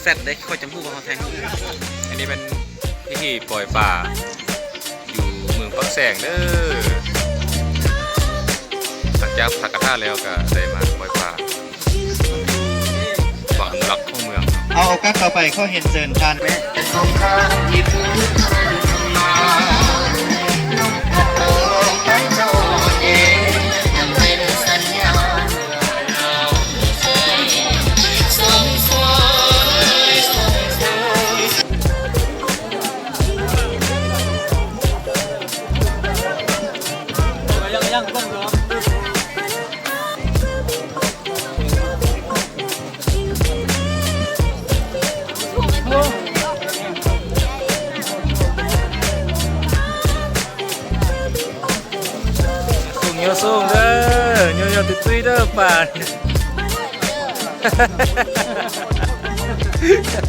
ແຕັດເດ້ ຂ້ອຍຈຳຮູ້ວ່າເຮົາຖ່າຍຮູບ. ອັນນີ້ແມ່ນພິທີປ່ອຍປາຢູ່ເມືອງປາກແຊງເດີ. ຫຼັງຈາກພັດກະທາແລ້ວກະໄດ້ມາປ່ອຍປາ ຫວັງອະນຸລັກຂອງເມືອງ. ເອົາໂອກາດຕໍ່ໄປ ຂໍຮຽນເຊີນທ່ານ ສູງ ໂຍສູງເດີ ໂຍ ໂຍຕຸ້ຍໆເດີປານ. ເ